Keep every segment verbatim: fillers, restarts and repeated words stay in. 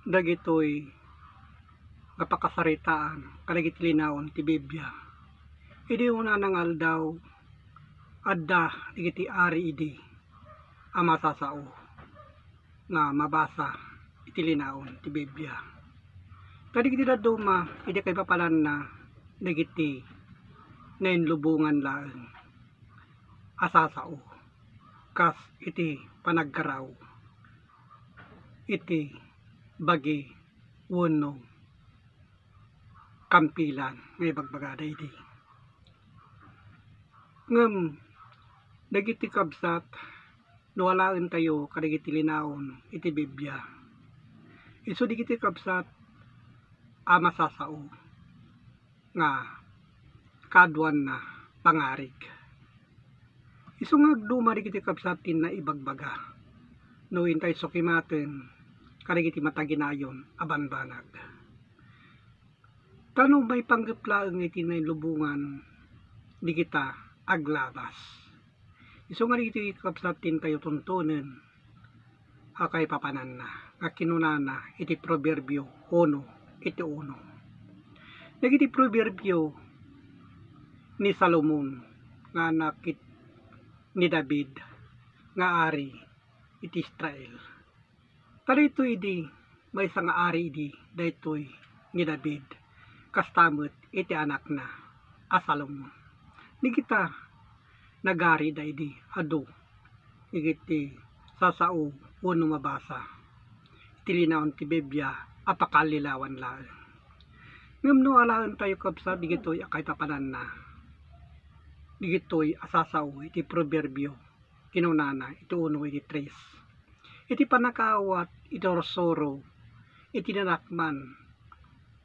Dagitoy nga pakasaritaan kadagiti linaon ti Biblia. Idi unana nga aldaw, adda dagiti ari idi a masasao nga mabasa iti linaon ti Biblia. Kadagiti dadduma, idi kaipapananna dagiti nainlubongan laeng a sasao, kas iti panagkaraw iti bagi wenno kampilan nga ibagbagada idi. Ngem dagiti kabsat, no alaentayo kadagiti linaon iti Biblia, isu dagiti kabsat a masasao nga kaaduanna pangarig. Isu nga agduma dagiti kabsat ti naibagbaga no intay sukimaten kadagiti mataginayon a banbanag. Ta no maipanggep laeng iti nailubongan, dagita aglabas. Isu nga dagiti kabsat ti intayo tuntunen a kaipapananna nga kinunana iti Proverbio uno, iti uno. Dagiti Proverbio ni Salomon nga anak it-, ni David nga ari iti Israel. Kadaytoy idi maysa nga ari idi daytoy ni David, kasta met iti anakna a Salomon. Dagita nagarida idi adu dagiti sasao wenno mabasa iti linaon ti Biblia a pakallilawan laeng. Ngem no alaentayo kabsat dagitoy a kaipapananna, dagitoy a sasao iti Proverbio, kinunana iti uno iti tres. Iti pannakaawat iti sursuro iti nanakman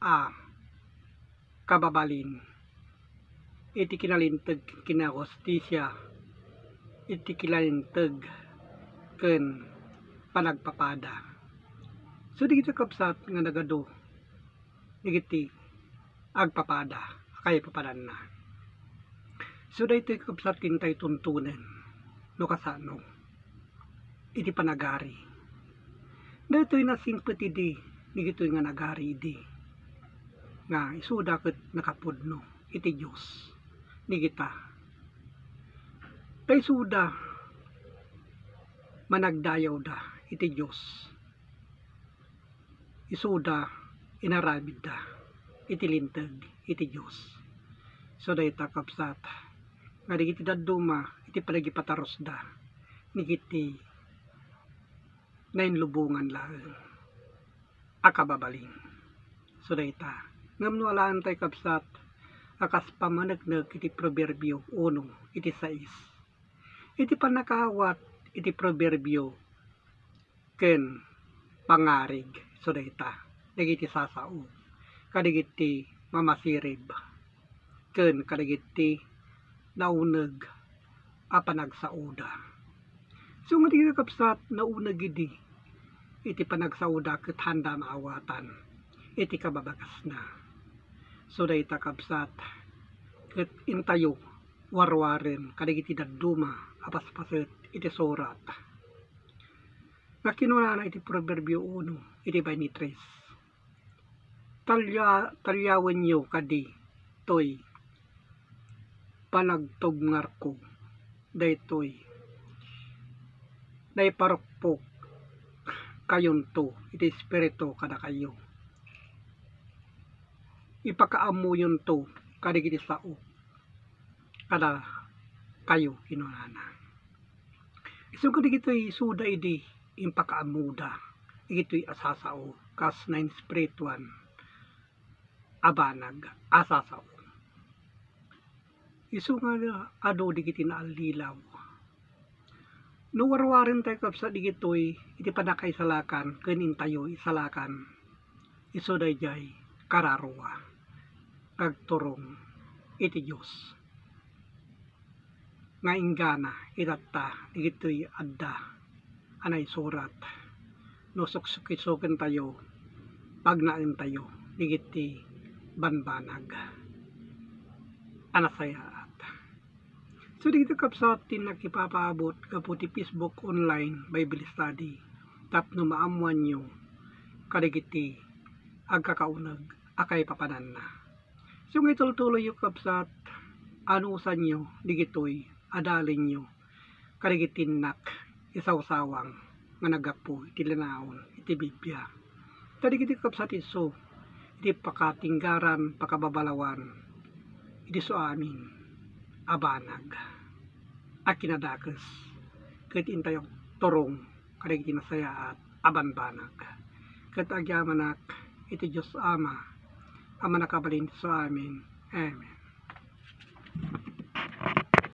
a kababalin, iti kinalinteg ken kinahustisia, iti kinalinteg ken panagpapada. So, dagiti kabsat nga nagadu dagiti agpapada a kaipapananna. So, daytoy kabsat ti intay tuntunen no kasano iti panagari. Daytoy nasingpet idi dagitoy nga nagari idi nga isuda ket nakapudno iti Dios dagita. Ta isuda managdayawda iti Dios. Isuda inaramidda iti linteg iti Dios. So dayta, kabsat, nga dagiti dadduma iti panagipatarusda dagiti nainlubongan laeng a kababalin. So dayta, ngem no alaentayo, kabsat, a kas pammaneknek iti Proverbio uno iti sais, iti pannakaawat iti Proverbio ken pangarig, so dayta, dagiti sasao kadagiti mamasirib ken kadagiti nauneg a panagsaoda. So nga dagiti kabsat, nauneg idi iti panagsaoda ket haanda maawatan iti kababagasna. So dayta, kabsat, ket intayo warwaren kadagiti dadduma a paspaset iti surat nga kinunana iti Proverbio uno iti bainitres. Talia-, taliawenyo kadi toy panagtubngarko daytoy. Naiparukpok kayonto iti Espiritu kadakayo. Ipakaammoyonto kadagiti sao kadakayo, kinunana. Isu kadagitoy isuda idi impakaammoda dagitoy a sasao kas nainspirituan a banag a sasao. Isu nga adu dagiti naallilaw. No warwarentayo, kabsat, dagitoy iti pannakaisalakan ken intayo isalakan, isu daydiay kararua nga agturong iti Dios nga inggana itatta dagitoy adda a naisurat no suksukisukentayo, pagnaentayo dagiti banbanag a nasayaat. So, dagiti kabsat ti nakipapaabot gapu ti Facebook online Bible study tapno maammoanyo kadagiti agkakauneg a kaipapananna. So nga itultuloyyo, kabsat, anusanyo digitoy adalinyo kadagiti innak isawsawang nga naggapu iti linaon iti Biblia. Ta dagiti kabsat isu iti pakatinggaran, pakababalawan iti isu amin a banag a kinadakes ket intayo turong kadagiti nasayaat a banbanag. Ket agyamanak iti Dios Ama a mannakabalin iti isu amin. Amen.